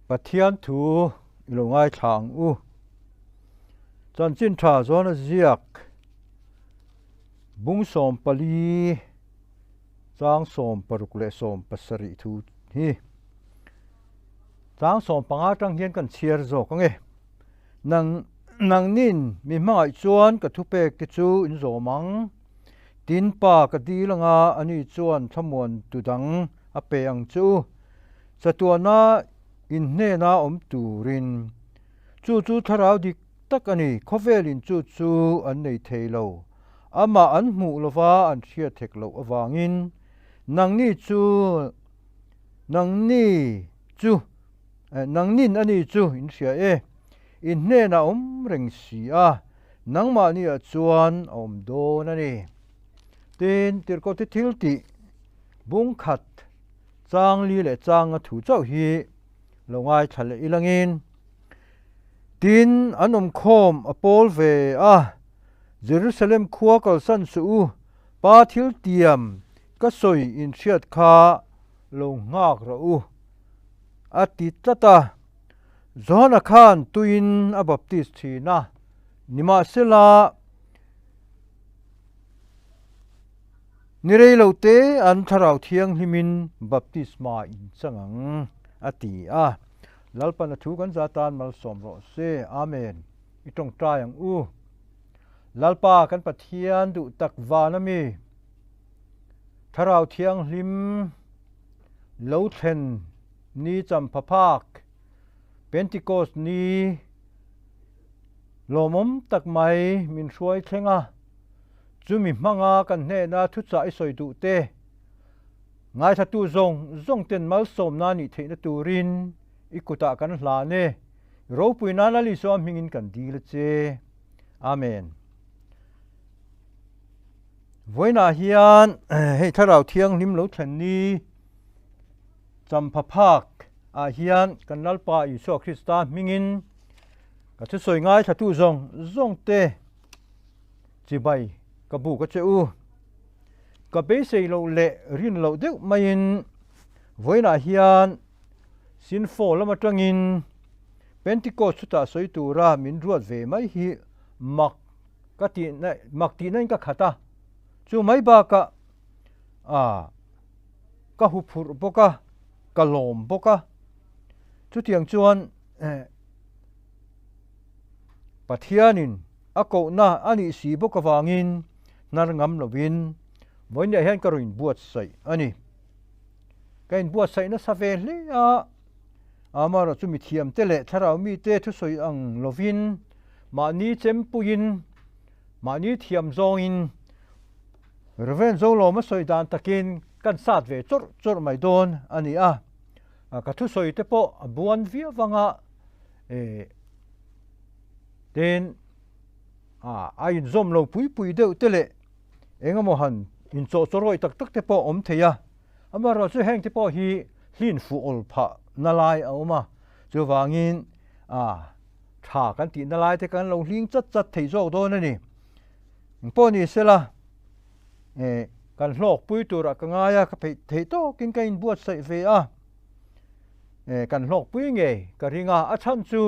Pathian thu i lo ngaithla ang u. Chanchin tha zawn a ziak bung 14 chang 60 leh 70 thu hi chang 15 atang hian kan chhiar zawk ange. Nang nangnin mi hmangaih chuan ka thupek te chu in zawm ang. Tin pa ka dil anga ani chuan thlamuan tu dang a pe ang che u. Chatuana in hnena awm turin. Chu chu thlarau dik tak a ni, khawvelin chu chu an nei thei lo. Amah an hmuh lova an hriat hek loh avangin nangni chu nangni chu nangnin a ni chu in hria e. In hnenah awm reng si a, nangmahniah chuan a awm dawn a ni. Tin, tirhkohte thil tih bung khat chang li leh changa thu chauh hi lo ngaithla leh ilangin, tin, an awmkhawm a pawl ve a, Jerusalem khua kalsan suh u, Pa thil tiam ka sawi inhriat kha lo nghak rawh u, a ti tlat a. Johana khan tuiin a baptist thin a, nimahsela, Ni rei lo te an Thlarau Thianghlimin baptisma in chang ang, a ti a. Lalpan a thu kan za tan malsawm rawh se. Amen. I tawngtai ang u. Lalpa kan Pathian duh tak van a mi, Thlarau Thianghlim lo thlen ni champha phak, Pentecost ni lawmawm tak mai min hruai thleng a. Chumi hmanga kan hnena thuchah i sawi duh te, ngaithlatu zawng zawng ten malsawmna nih theihna turin i kutah kan hlan e. Ropui nan Lal Isua hmingin kan dil a che. Amen. Vawiinah hian hei Thlarau Thianghlim lo thlen ni champha phak ah hian kan Lalpa Isua Krista hmingin ka thusawi ngaithlatu zawng zawng te Chibai ka buk a che u. Ka beisei loh leh rin loh deuh maiin vawiinah hian Sinfo lam atangin Pentecost chutah sawi tura min ruat ve mai hi mak ka tih mak tihna in ka khat a. Chu mai bakah ah ka huphurh bawk a, ka lawm bawk a. Chutiang chuan Pathianin A kohna a nih si bawk avangin hnar ngam lovin vawiinah hian ka rawn inbuatsaih a ni. Ka inbuatsaih nasa ve hle a, amaherawh chu mithiamte leh thlarau mite thusawi ang lovin mahni chempuiin, mahni thiam zawngin Rev. Zolawma sawi dan takin kan sat ve chawrh chawrh mai dawn a ni a. Ka thusawi te pawh a buan viau vanga Tin, a inzawm lo pui pui deuh te leh eng emaw han inchawhchawrawih tak tak te pawh a awm thei a, amaherawhchu chu heng te pawh hi hlin fuh awl phah na lai a awm a, chuvangin tha kan tihna lai te kan lo hling chat chat thei zawk dawn a ni. Engpawh ni sela, kan hlawk pui turah ka ngai a, ka peih theih tawkin ka inbuatsaih ve a. Kan hlawkpui ngei ka ring a, a chhan chu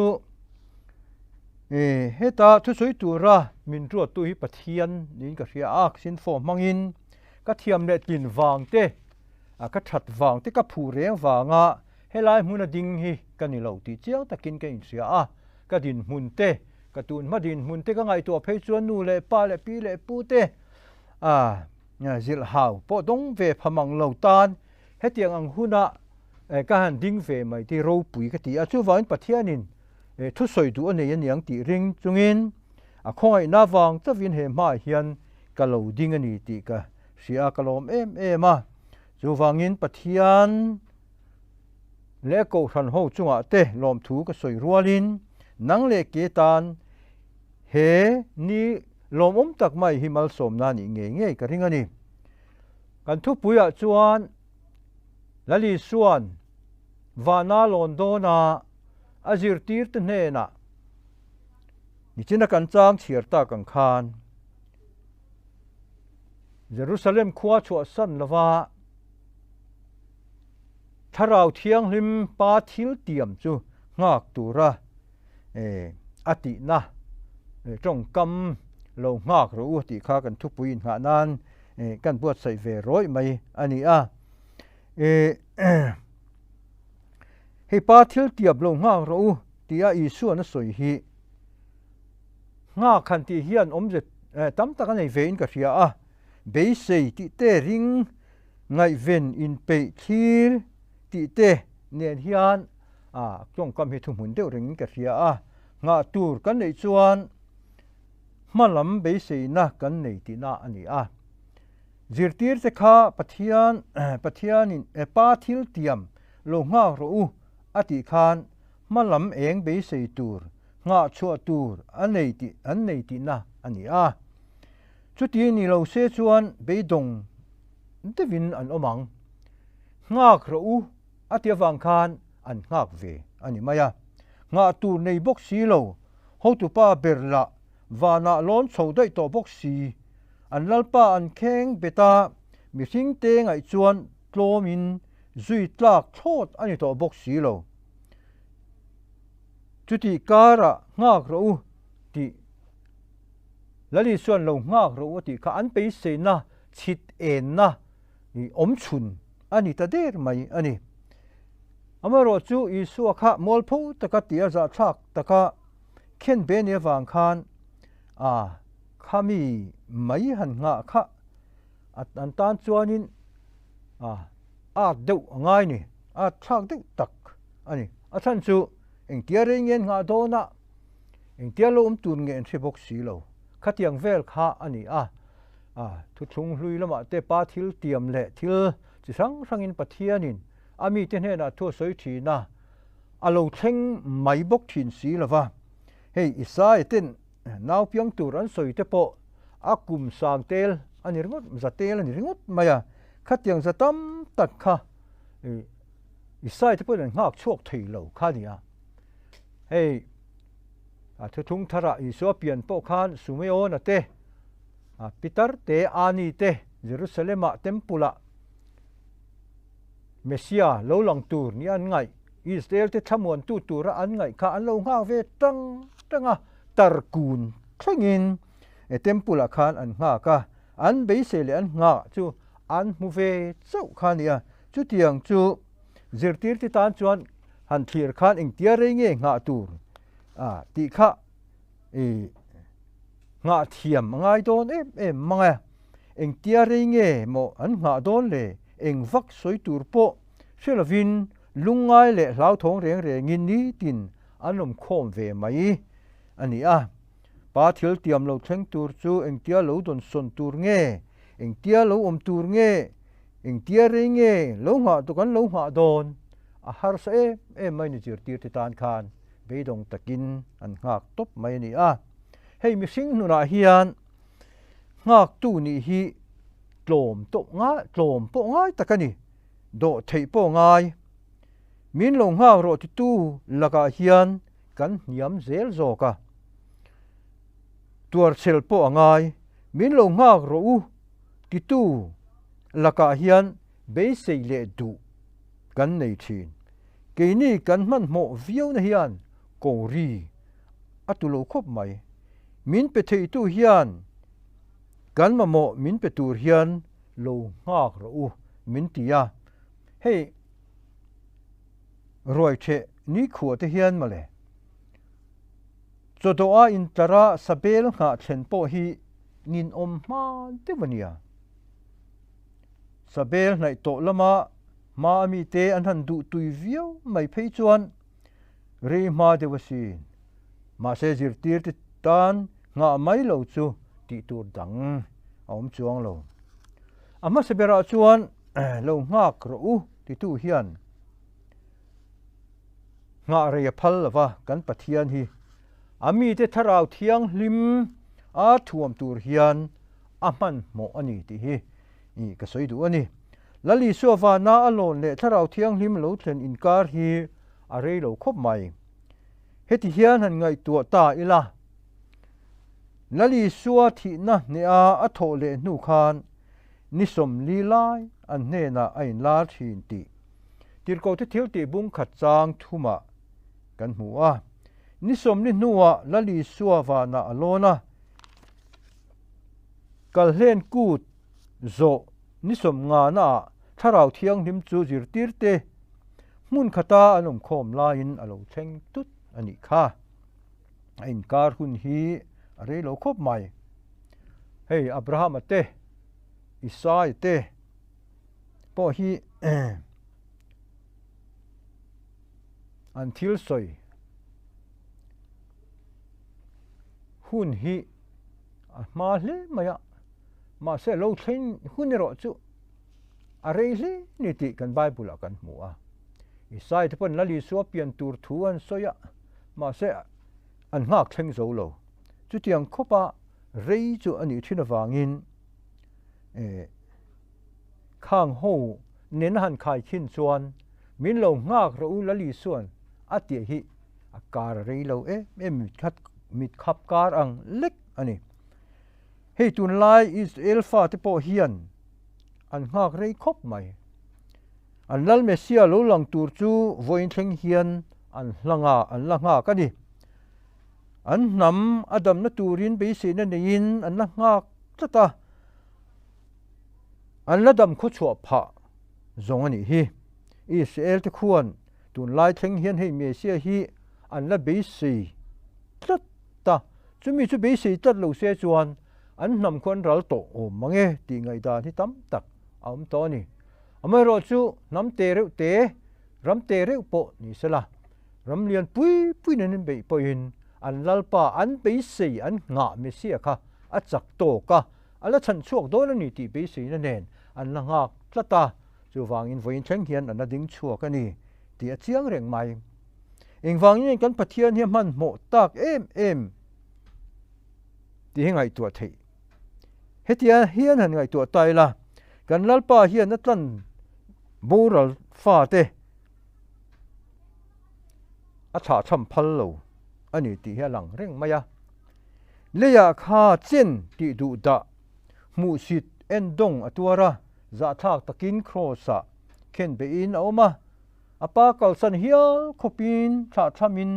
heta thusawi tura min ruattu hi Pathian niin ka hria a, sinfo hmangin ka thiam leh tlin vang te, ka that vang te, ka phuh reng vanga helai hmuna ding hi ka ni lo tih chiang takin ka inhria a, ka dinhmun te, ka tunhma dinhmun te ka ngaihtuah phei chuan nu leh pa leh pi leh pu te zilhhau pawh dawng ve pha mang lo tan Hetiang ang huna ka han ding ve mai tih ropui ka ti a, chuvangin Pathianin thusawi duh a nei aniang tih ring chungin a khawngaihna vang chauhin he hmaah hian ka lo ding a ni tih ka hria a, ka lawm em em a. Chuvangin Pathian leh Kohhran ho chungah te lawmthu ka sawi rualin nang leh ke tan he ni lawmawm tak mai hi malsawmna nih ngei ngei ka ring a ni. Kan thupuiah chuan Lali Suan vana lawn dawna a zirtirte hnenah nichina kan chang chhiar tak ang khan Jerusalem khua chhuahsan lova Thlarau Thianghlim Pa thil tiam chu nghak tura a tihna tawngkam lo nghak rawh u tih kha kan thupui inghah nan kan buatsaih ve rawih mai a ni a. Hei pa thil tiap lo nghak rawh u tia Isuan a sawi hi nghak han tih hian awmze tam tak a nei vein ka hria a, beisei tih te ring ngaihven inpeih thlir tih te nen hian a tawngkam hi thuhmun deuh rengin ka hria a, nghah tur kan neih chuan hma lam beiseina kan nei tihna a ni a. Zirtirte kha Pathian Pathianin Pa thil tiam lo nghak rawh u a tih khan hma lam eng beisei tur, nghah chhuah tur a nei tih an nei tihna a ni a. Chuti ni lo se chuan beidawng deuhin an awm ang. Nghak rawh u a ti avang khan an nghak ve a ni mai a. Nghah tur nei bawk si lo, hotupa ber lah vanah lawn chho daih tawh bawk si. An lalpa an kheng bet a, mihring te ngaih chuan tlawmin zui tlak thlawt a ni tawh bawk si lo. Chutih karah nghak rawh u tih Lali chuan lo nghak rawh u a tih kha an beiseina chhit enna awm chhun a ni ta der mai a ni. Amaherawh chu Isua kha mualpho taka tia zahthlak taka khen be ni avang khan a khami mai han nghah kha an tan chuanin a at deuh a ngai ni, at thlak deuh tak a ni. A chhan chu engtia rei nge an nghah dawn a, engtia lo awm tur nge an hre bawk si lo. Khatiang vel kha a ni a. A thuthlung hlui lamah te pa thil tiam leh thil chi hrang hrangin Pathianin a mite hnenah thu a sawi thin a, a lo thleng mai bawk thin si lo va. Hei Isaia ten nau piang tur an sawi te pawh a kum sang tel a ni ringawt, za tel a ni ringawt mai a, khatiang za tam tak kha Isaia te pawhin an nghak chhuak thei lo kha a ni a. Hei a thuthlung tharah Isua pian pawh khan Sumeona te, Pitar te, Ani te Jerusalem-ah Temple-ah Messia lo lang tur nia an ngaih, Israel te thlamuantu tura an ngaih kha an lo nghak ve tang tang a, tarkun thlengin Temple-ah khan an nghak a, an beisei leh an nghah chu an hmu ve chauh kha a ni a. Chutiang chu zirtirte tan chuan han thlir khan engtia rei nge nghah tur tih kha i nghah thiam a ngai dawn em em mang e. Engtia rei nge maw an nghah dawn le? Eng vak sawi tur pawh hre lovin lungngai leh hlauthawng reng rengin nitin an awm khawm ve mai a ni a. Pa thil tiam lo thleng tur chu engtia lo dawn sawn tur nge? Engtia lo awm tur nge? Engtia rei nge lo nghah tu kan lo nghah dawn? A harsa em em mai ni zirtirte tan khan beidawng takin an nghak tawp mai a ni a. Hei mihring hnunah hian nghaktu nih hi tlawm tawh ngai tlawm pawh ngai tak a ni, dawh theih pawh ngai. Min lo nghak rawh titu lakah hian kan hniam zel zawk a. Tuarchhel pawh a ngai, min lo nghak rawh u titu lakah hian beisei leh duh kan nei thin. Keini kan hmanhmawh viauna hian kori a tu lo khawp mai. Min pe theitu hian kan mamawh min pe tur hian lo nghak rawh u min ti a. Hei ruaitheh nikhua te hian mawle chawdawh a intlar a sabel nghah thlen pawh hi ninawm hma deuh a nia. Sabel hnaih tawh lama hma a mite an han duh tui viau mai phei chuan rei hma deuh asin. Mahse zirtirte tan nghah mai lo chu tih tur dang a awm chuang lo. A hmasa berah chuan lo nghak rawh u titu hian nghah rei a phal lova kan Pathian hi a mite thlarau thianghlim a thuam tur hian a hmanhmawh a ni tih hi ka sawi duh a ni. Lal Isua vana a lawn leh thlarau thianghlim lo thlen inkar hi a rei lo khawp mai. Heti hian han ngaihtuah ta ila, Lal Isua thihna hneha a thawh leh hnu khan ni 40 lai an hnenah a inlar thin tih Tirhkohte thil tih bung khat chang thumah kan hmu a. Ni sawmli hnuah Lal Isua vanah a lawn a, Kalhlen kut zawh ni sawmnganaah Thlarau Thianghlim chu zirtirte hmun khata an awmkhawm laiin a lo thleng tut a nih kha. A inkar hun hi a rei lo khawp mai. Hei Abrahama te, Isaia te pawh hi an thil sawi hun hi a hma hle mai a, mahse lo thleng hun erawh chu a rei hle ni tih kan Bible ah kan hmu a. Isai te pawn Lal Isua pian tur thu an sawi a, mahse an nghak thleng zo lo. Chutiang khawpa rei chu a nih thin avangin eh khang ho nena han khai khin chuan min lo nghak rawh u Lal Isua'n a tih hi a kar a rei lo em em mit khap kar ang lek a ni. Hei tunlai Israel fate pawh hian an nghak rei khawp mai. An Lal Messiah lo lang tur chu vawiin thleng hian an hla nga an la nghak a ni. An hnam a damna turin beiseina neiin an la nghak tlat a, an la dam khawchhuah phah zawng a nih hi. Israel te khuan tunlai thleng hian hei Messiah hi an la beisei tlat ta. Chumi chu beisei tlat lo se chuan an hnam khu an ral tawh awm mang e tih ngaihdan hi tam tak a awm tawh a ni. Amaherawhchu hnam te reuh te, ram te reuh pawh ni sela, ram lian pui puiin an inbeih pawhin an lalpa an beisei an nghah Messiah kha a chak tawk a, a la chhan chhuak dawn a ni tih beiseina nen an la nghak tlat a, chuvangin vawiin thleng hian an la ding chhuak a ni tih a chiang reng mai. Engvangin kan Pathian hi a hmanhmawh tak em em tih hi ngaihtuah theih. Hetia hian han ngaihtuah ta ila, kan Lalpa hian a tlan boral fate a chhahchham phal lo a ni tih hi a lang reng mai a. Leiah kha chen tih duh dah hmuhsit endawng a tuar a, zahthlak takin kraws-ah khenbeihin a awm a. A pa kalsan hial khawpin thlahthlamin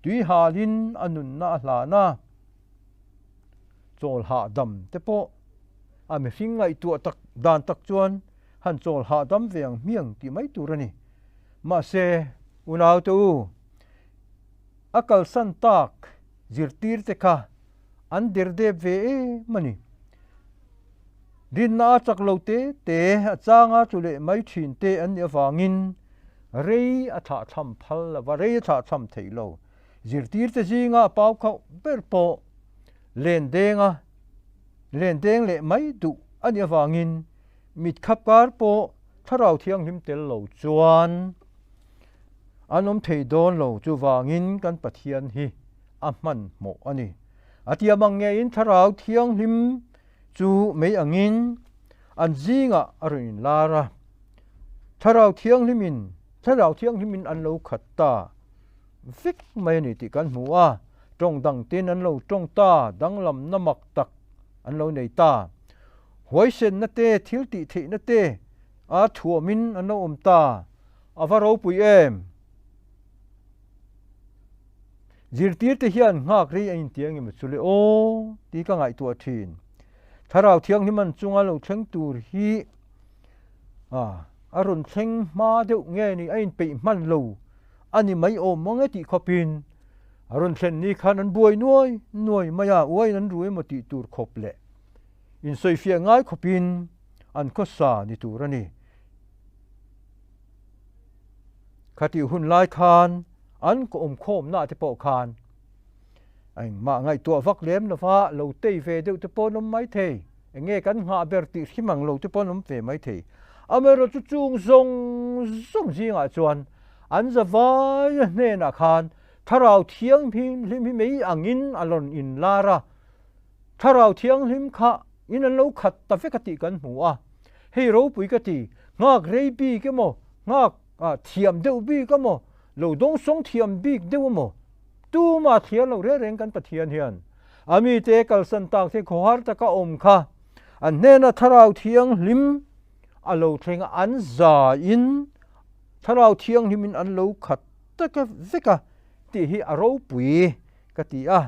tui halin a nunna a hlan a, chawl hahdam te pawh a mihring ngaihtuah tak dan tak chuan han chawl hahdam ve ang hmiang tih mai tur a ni. Mahse, unaute u, a kalsan tak zirtir te kha an derdep ve em a ni. Rinna a chak lo te te, a changa tlu leh mai thin te an nih avangin rei a thlahthlam phal lo va, rei a thlahthlam thei lo. Zirtirte zinga a pau khauh ber pawh len denga len deng leh mai duh a nih avangin mitkhap kar pawh thlarau thianghlim tel lo chuan an awm thei dawn lo. Chuvangin kan Pathian hi a hmanhmawh a ni. A tiam ang ngeiin thlarau thianghlim Chu mei angin an zingah a rawn inlar a, Thlarau Thianghlimin, Thlarau Thianghlimin an lo khat ta vek mai a ni tih kan hmu a, tawng dang ten an lo tawng ta, danglamna mak tak an lo nei ta. Huaisenna te, thil tih theihna te a thuamin an lo awm ta, a va ropui em! Zirtirte hian nghak rei a inti ang emaw chu le aw tih ka ngaihtuah thin. Thlarau Thianghlim an chunga lo thleng tur hi a rawn thleng hma deuh nge ni a inpeih hman lo a ni mai awm mang e tih khawpin a rawn thlen ni khan an buai nuai nuai mai a, uaiin an ru emaw tih tur khawp leh insawifiah ngai khawpin an khawsa ni tur a ni. Khatih hun lai khan an awmkhawmna te pawh khan engmah ngaihtuah vak lem lova lo tei ve deuh te pawh an awm mai thei. Enge kan nghah ber tih hrim ang lo te pawh an awm ve mai thei. Amaherawhchu chu chung zawng zawng zingah chuan an zavaia hnenah khan Thlarau Thianghlim hi mei angin a rawn inlar a, Thlarau Thianghlim kha in an lo khat ta vek a tih kan hmu a. Hei ropui ka ti, nghak rei bik emaw, nghak thiam deuh bik emaw, lo dawngsawng thiam bik deuh emaw, tuma thliar lo reng reng kan Pathian hian a mite kalsan tak te khawhar taka awm kha an hnena Thlarau Thianghlim a lo thleng a, an zaiin Thlarau Thianghlimin an lo khat taka vek a. tih hi a ropui ka ti a.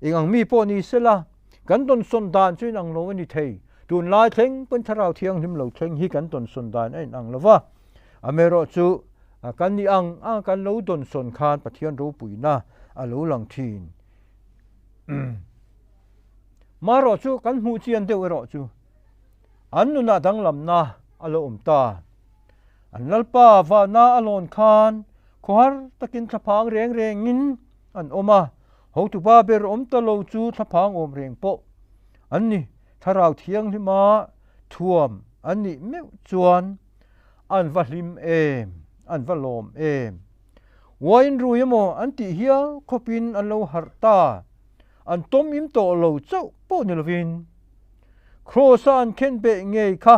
Eng ang mi pawh ni sela, kan tawnsawn dan chu inang lo a ni thei. Tunlai thleng pawn Thlarau Thianghlim lo thleng hi kan tawnsawn dan a inang lo va. Amaherawhchu kan nih ang ang kan lo dawnsawn khan Pathian ropuina a lo lang thin. Marawhchu kan hmuh chian deuh erawh chu an nunah danglamna a lo awm ta. An Lalpa vahna a lawn khan khawhar takin thlaphang reng rengin an awm a, hotupa ber awm ta lo chu thlaphang awm reng pawh an ni. Thlarau Thianghlima thuam an nih meuh chuan an va hlim em, an va lawm em. Uain rui emaw an tih hial khawpin an lo harh ta, an tawm im tawh lo chauh pawh ni lovin Kraws-a an khenbeh ngei kha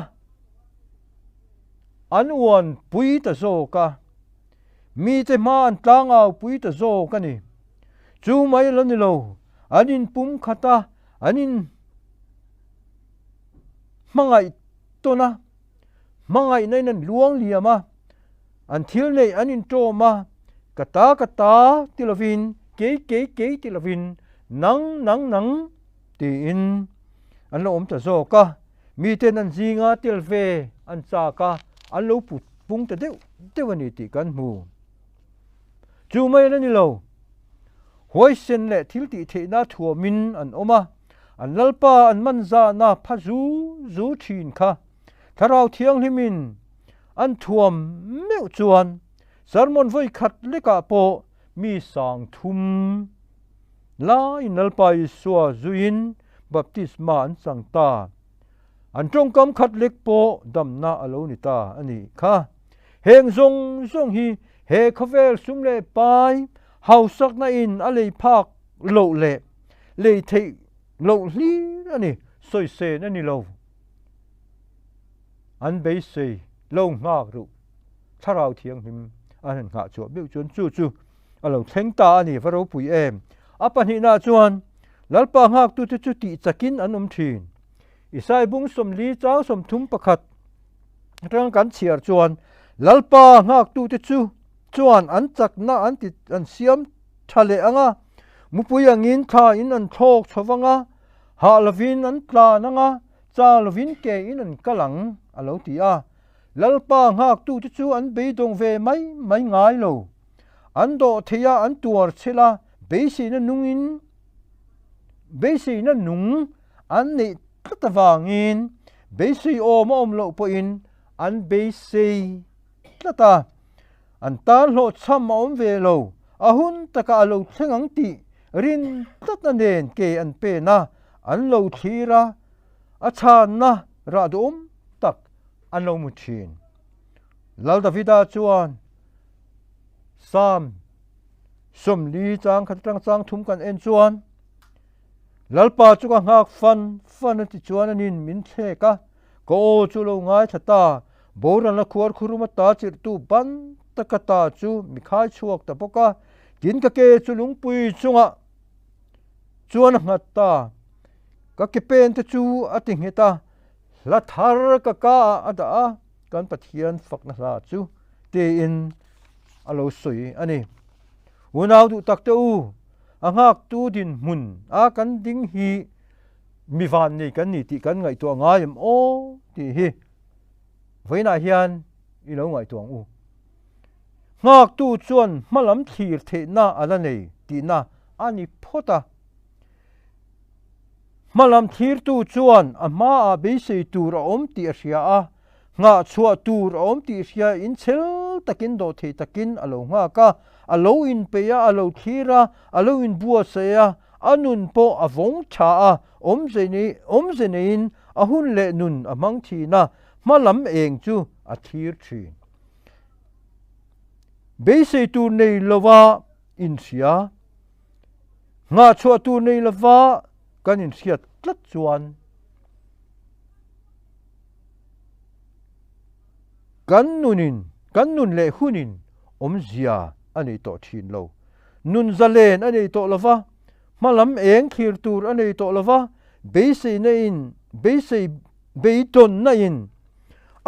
an uan pui ta zawk a, mite hma an tlangau pui ta zawk a ni. Chu mai la ni lo, an inpum khat a, an in hmangaih tawn a, hmangaihna in an luang liam a, an thil neih an inṭawm a, ka ta ka ta ti lovin, kei kei kei ti lovin, nang nang nang tiin an lo awm ta zawk a. Miten an zinga tel ve an chak a, an lo put pung ta deuh deuh a ni tih kan hmu. Chu mai a ni lo, huaisen leh thil tih theihna thuamin an awm a, an Lalpa an man zahna pha zu zu thin kha Thlarau Thianghlimin an thuam meuh chuan sermon vawi khat lekah pawh mi 3000 Laiin Lalpa Isua zuiin baptisma an chang ta. An tawngkam khat lek pawh damna a lo ni ta a nih kha. Heng zawng zawng hi he khawvel sum leh pai hausakna in a lei phak loh leh lei theih loh hlir a ni, sawisên a ni lo. An beisei lo nghak ruh Thlarau Thianghlim an han nghah chhuah meuh chuan chu chu a lo thleng ta a ni, va ropui em! A pahnihnaah chuan Lalpa nghaktute chu tih chakin an awm thin. Isai bung 40 chang 31 atanga kan chhiar chuan Lalpa nghaktute chu chuan an chakna an ti an siam tha leh ang a, mupui angin thla in an thlawk chho vang a, hah lovin an tlan ang a, chang lovin ke in an kal ang a lo ti a. Lalpa nghaktute chu an beidawng ve mai mai ngai lo. An dawh thei a, an tuar chhel a, beiseina nungin beiseina nung an neih tlat avangin beisei awm a awm loh pawhin an beisei tlat a. An tan hlawhchham a awm ve lo, a hun takah a lo thleng ang tih rin tlatna nen ke an pen a, an lo thlir a, a chhanna rah duhawm tak an lo mu thin. Lal Davida chuan Psalm 40 chang khat atang chang thum kan en chuan, Lalpa chu ka nghak fan fan a ti chuan anin min thlek a, ka aw chu lo ngaithla ta, boral a khuar khurum ata chirhtu ban taka ta chu mi khai chhuak ta bawk a, tin ka ke chu lungpui chungah chuan a nghat ta, ka ke pen te chu a ti nghet a, hla thar ka ka ah a dah a. Kan Pathian fakna hla chu tiin a lo sawi a ni. Unau duh tak te u, a nghaktu dinhmun a kan ding hi mi van nei kan ni tih kan ngaihtuah ngai em aw tih hi vawiinah hian i lo ngaihtuah ang u. Nghaktu chuan hmalam thlir theihna a la nei tihna a ni phawt a. Hmalam thlirtu chuan a hmaah beisei tur a awm tih a hria a, nghah chhuah tur a awm tih hria in chhel takin dawhthei takin a lo nghak a, a lo inpeih a, a lo thlir a, a lo inbuatsaih a, a nun pawh a vawng tha a, awmze neiin a hun leh nun a hmang thin a, hmalam eng chu a thlir thin. Beisei tur nei lova inhria. Nghah chhuah tur nei lova kan inhriat tlat chuan kan nunin kan nun leh hunin awmzia a nei tawh thin lo. Nun zalen a nei tawh lova, hmalam eng thlir tur a nei tawh lova, beiseina in beisei beidawnna in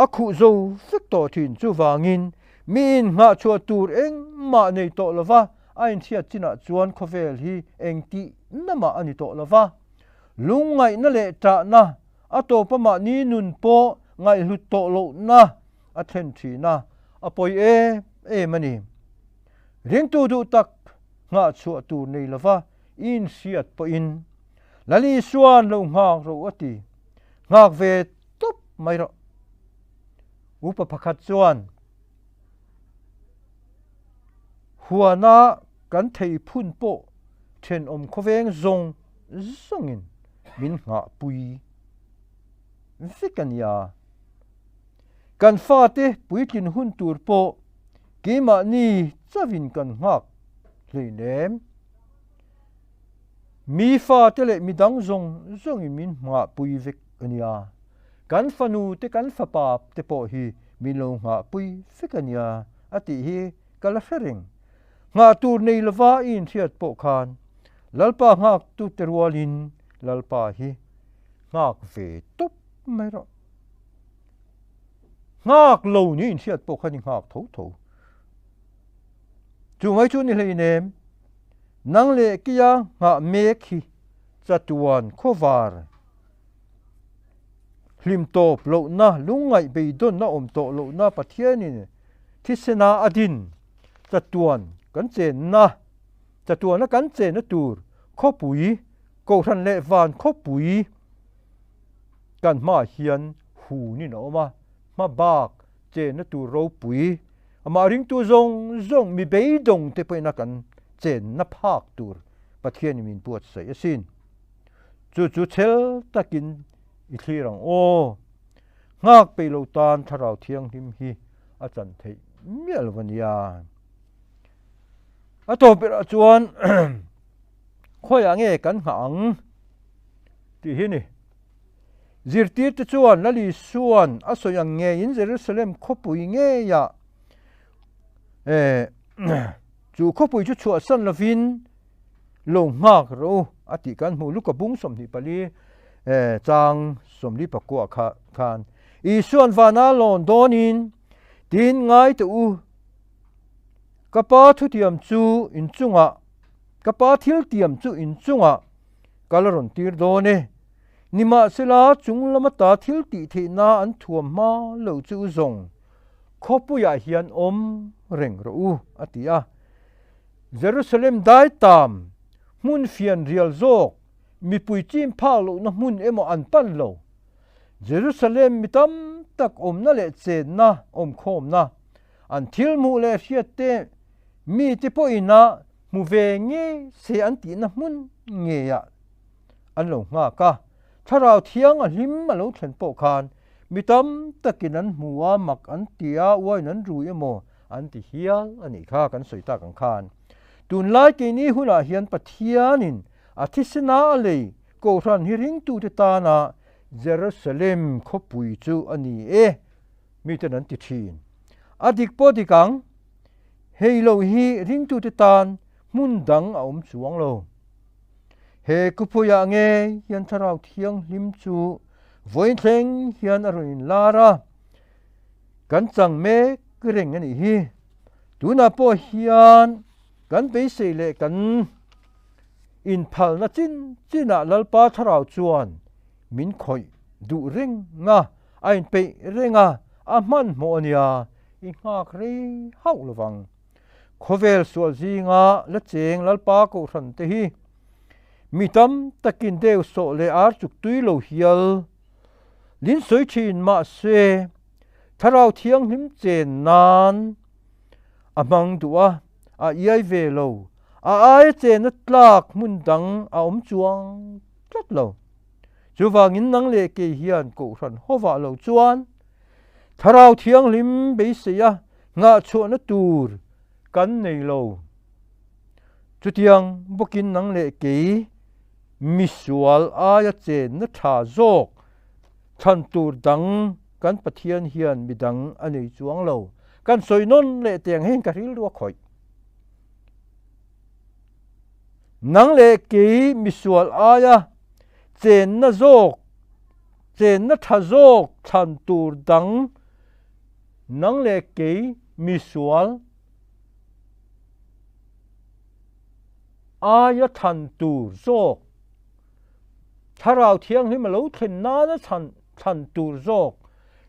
a khuh zo vek tawh thin. Chuvangin miin nghah chhuah tur engmah nei tawh lova. a inchhiat chinah chuan khawvel hi engtih na mah a ni tawh lo va. Lungngaihna leh ṭahna, a tawpa mahni nun pawh ngaihhlut tawh lohna a thlen ṭhin a, a pawi em em a ni. Ringtu duh tak nghah chhuah tur nei lova i inhriat pawhin Lal Isua'n lo nghak ro a ti. Nghak ve tawp mai rawh. Upa pakhat chuan huana kan thei phun pawh thenawm khawveng zawng zawngin min nghahpui vek a nia. Kan fate puitlin hun tur pawh keimahni chauhin kan nghak hleinem. Mi fate leh midang zawng zawngin min nghahpui vek a nia. Kan fanu te kan fapa te pawh hi min lo nghahpui vek a nia a tih hi ka la hre reng. Nghah tur nei lova i inhriat pawh khan Lalpa nghaktu te rualin Lalpa hi nghak ve tawp mai rawh. Nghak lo ni inhriat pawh khan i nghak tho tho. Chu mai chu ni hleinem, nang leh kia nghah mek hi chatuan khawvar hlim tawp lohna, lungngaih beidawnna awm tawh lohna Pathianin thisena a din chatuan kan chenna, chatuana kan chenna tur khawpui, Kohhran leh van khawpui kan hmaah hian hunin a awm a, hma bak chenna tur ropui, amah ringtu zawng zawng mi beidawng te pawhin a kan chenna phak tur Pathianin min buatsaih asin. Chu chu chhel takin i thlir ang aw. Nghak peih lo tan Thlarau Thianghlim hi a chan theih miah lo a nia. A tawp berah chuan khawiah nge kan nghah ang tih hi ni. Zirtirte chuan Lal Isua'n a sawi ang ngeiin Jerusalem khawpui ngeiah chu khawpui chu chhuahsan lovin lo nghak rawh u a tih kan hmu. Luka bung 24 chang 49 kha khan Isua'n vana lawn dawnin tin ngai teh u, ka pa thutiam chu inchungah, ka pa thiltiam chu inchungah ka la rawn tir dawn e. Nimahsela, chung lama ta thil tih theihna an thuam hma lo chu u zawng khawpuiah hian awm reng rawh u, a ti a. Jerusalem dai tam, hmun fian rial zawk, mipui chim phak lohna hmun emaw an pan lo. Jerusalem mi tam tak awmna leh chenna awmkhawmna, an thil hmuh leh hriat te mite pawhin a hmu ve nge se an tihna hmun ngeiah an lo nghak a. Thlarau thiang a hlim a lo thlen pawh khan mi tam takin an hmu a, mak an ti a, uain an rui emaw an ti hial a nih kha kan sawi tak ang khan. Tunlai keini hunah hian Pathianin a thisena a lei Kohhran hi ringtute tana Jerusalem khawpui chu a ni e, miten an ti thin. A dik pawh dik ang, hei lo hi ringtute tan hmun dang a awm chuang lo. He khawpuiah nge hian Thlarau Thianghlim chu vawiin thleng hian a rawn inlar a, kan chang mek reng a nih hi. Tunah pawh hian kan beisei leh kan inphalna chin chinah Lalpa Thlarau chuan min khawih duh reng a, a inpeih reng a, a hmanhmawh a nia, i nghak rei hauh lovang. Khawvel sual zinga la cheng Lalpa Kohhran te hi mi tam takin deu sawh leh ar chuk tui lo hial lin sawi thin mahse Thlarau Thianghlim chen nan a hmang duh a, a iai ve lo, a aia chena tlak hmun dang a awm chuang tlat lo. Chuvangin nang leh kei hian Kohhran hovah lo chuan Thlarau Thianghlim beisei a nghah chhuahna tur kan nei lo. Chutiang bawkin nang leh kei misual aia chenna tha zawk chhan tur dang kan Pathian hian midang a nei chuang lo. Kan sawi nawn leh teng heng ka rilru a khawih. Nang leh kei misual aia chenna zawk, chenna tha zawk chhan tur dang Nang leh kei misual. aia thlan tur zawk, Thlarau Thianghlim a lo thlen nana thlan tur zawk,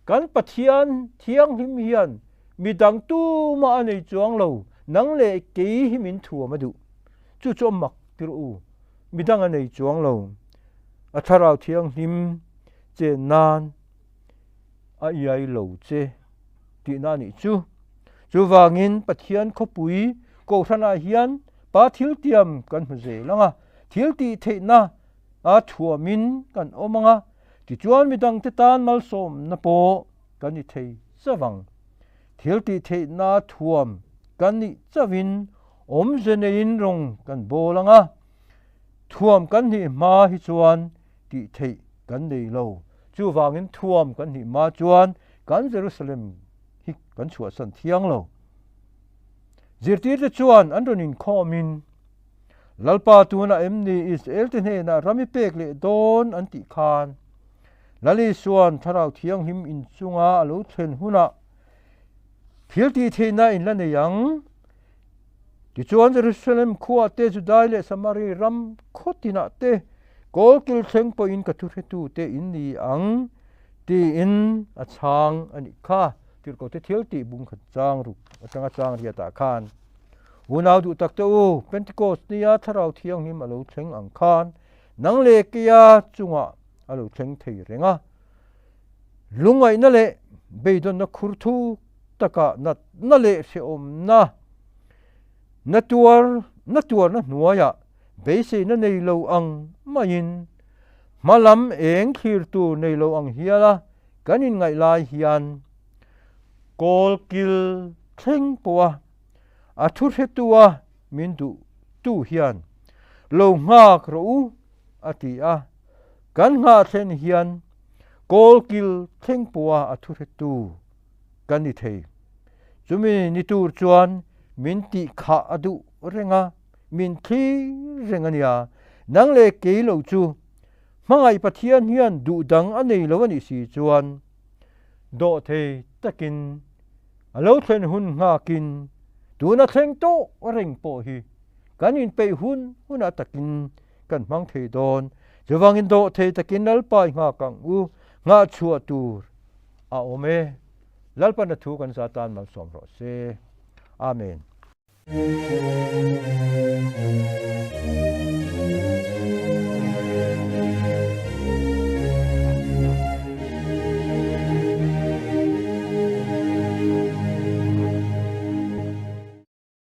kan Pathian Thianghlim hian midang tumah a nei chuang lo, nang leh kei hi min thuam a duh. Chu chu a mak tir u, midang a nei chuang lo. A Thlarau Thianghlim chen nan a iai lo che tihna a nih chu. Chuvangin Pathian khawpui Kohhranah hian Pa thiltiam kan hmu zel ang a, thil tih theihna a thuamin kan awm ang a, tichuan midangte tan malsawmna pawh kan ni thei chauh ang. Thil tih theihna thuam kan nih chauhin awmze neiin rawng kan bawl ang a, thuam kan hnih hma hi chuan tih theih kan nei lo. Chuvangin thuam kan hnih hma chuan kan Jerusalem hi kan chhuahsan thiang lo. Zirtirte chuan an rawn inkhawmin, Lalpa tunah em ni Israelte hnenah ram i pek leh dawn an tih khan, Lal Isua'n Thlarau Thianghlim inchunga a lo thlen hunah thil tih theihna in la nei ang. Tichuan Jerusalem khuaah te, Judai leh Samari ram khaw tinah te, kawlkil thleng pawhin ka thuhretute in ni ang tiin a chhang a nih kha. Tirhkohte thil tih bung khat chang ruk atanga chang riatah khan, Unau duh tak te u, Pentecost nia Thlarau Thianghlim a lo thleng ang khan nang leh keia chungah a lo thleng thei reng a. Lungngaihna leh beidawnna khur thuk takah natna leh hrehawmna na tuar na tuarna hnuaiah beiseina nei lo ang maiin hma lam eng thlir tur nei lo ang hiala Kan inngaih lai hian kawl kil thleng pawha a thu hretua min duh tu hian lo nghak rawh u a ti a, kan nghah thlen hian kawl kil thleng pawha a thu hretu kan ni thei. Chumi ni tur chuan min tih khah a duh reng a, min thlir reng a nia. Nang leh kei lo chu Hmangaih Pathian hian duh dang a nei lo a nih si chuan dawhthei takin a lo thlen hun nghakin tuna thleng tawh reng pawh hi kan inpeih hun hunah takin kan hmang thei dawn. Chuvangin dawhthei takin Lalpa i nghak ang u, nghah chhuah tur a awm e. Lalpan a thu kan za tan malsawm rawh se. Amen.